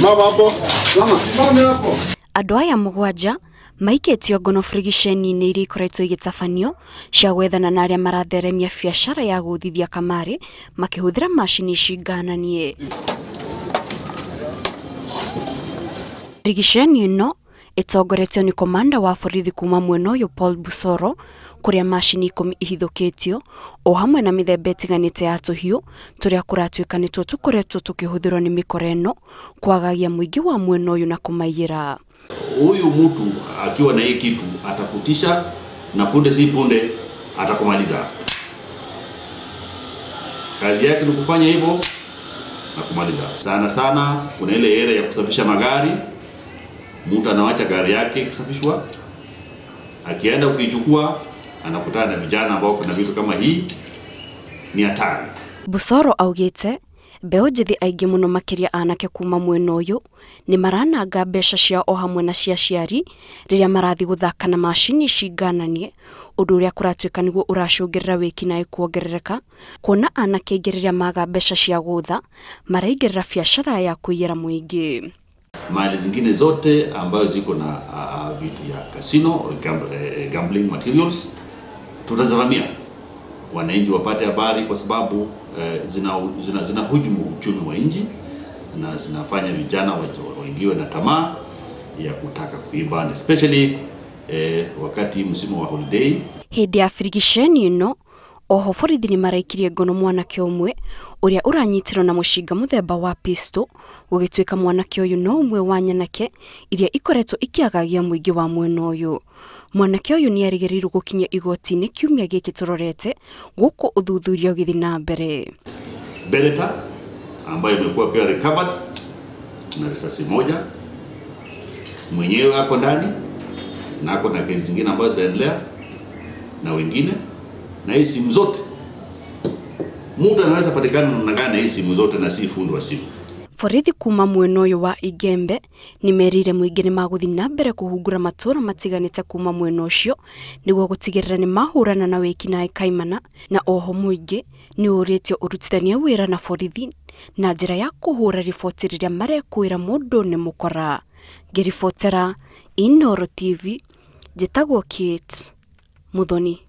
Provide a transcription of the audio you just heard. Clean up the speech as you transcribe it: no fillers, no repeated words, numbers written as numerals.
Mama hapo. Mama, simame hapo. Andũ aya mũgwanja maikĩtio ngono birigiceni-inĩ iria ikoretwo igĩtabanio cia gwethana na arĩa maratheremia biacara ya gũthithia kamarĩ makĩhũthĩra macini ici ngananie. Birigiceni ĩno ĩtongoretio nĩ komanda wa borithi kuma mwena ũyũ Paul Busoro, kũrĩa macini 10 ihithũkĩtio o hamwe na mĩthemba ĩtiganĩte ya tũhiũ tũrĩa kũratuĩka nĩtuo tũkoretwo tũkĩhũthĩrwo nĩ mĩkora ĩno kwagagia mũingĩ wa mwena ũyũ na kũmaiyĩra. Huyu mtu akiwa na hii kitu atakutisha na punde si punde atakumaliza. Kazi yake ni kufanya hivyo na kumaliza. Sana sana kuna ile era ya kusafisha magari. Mtu anawacha gari yake ikisafishwa, akienda ukichukua anakutana na vijana ambao kuna vitu kama hii, ni hatari. Busoro augite mbeũ njĩthĩ aingĩ mũno makĩria anake kuma mwena ũyũ nĩ marananga mbeca ciao o hamwe na cia aciari rĩrĩa marathiĩ gũthaka na macini ici ngananie, ũndũ ũrĩa kũratuĩka nĩguo ũracũngĩrĩra wĩkinaĩ kuongerereka, kuona anake aingĩ rĩrĩa maga mbeca cia gũtha maraingĩrĩra biacara ya kũiyĩra mũingĩ. Mali zingine zote ambazo ziko na vitu ya casino, gambling materials tutazivamia, wananchi wapate habari, kwa sababu zina hujumu uchumi wa nchi na zinafanya vijana waingiwe na tamaa ya kutaka kuiba, especially wakati msimu wa holiday. Hĩndĩ ya birigiceni ĩno oho borithi nĩ maraikirie ngono mwanake ũmwe ũrĩa ũranyitirwo na mũcinga mũthemba wa pistol, gũgĩtuĩka mwanake ũyũ no ũmwe wa nyanake iria ikoretwo ikĩagagia mũingĩ wa mwena ũyũ. Mwanake ũyũ nĩ erĩgĩrĩirwo gũkinya igoti-inĩ kiumia gĩkĩ tũrorete, gũkũ ũthuthuria ũgĩthiĩ na mbere. Beretta ambayo imekuwa pia recovered na risasi moja, mwenyewe ako ndani na ako na kesi zingine ambazo zinaendelea na wengine, na hii simu zote mtu anaweza patikana namna gani hii simu zote na si fundi wa simu. Borithi kuma mwena ũyũ wa Igembe nĩ merire mũingĩ nĩ magũthiĩ na mbere kũhungura matũũra matiganĩte kuma mwena ũcio nĩguo gũtigĩrĩra nĩ mahũrana na wĩkinaĩ kaimana, na oho mũingĩ nĩ ũrĩtio ũrutithanie wĩra na borithi na njĩra ya kũhũra riboti rĩrĩa marekwĩra mũndũ nĩ mũkora. Ngĩribotera Inooro TV, njĩtagwo Kate Muthoni.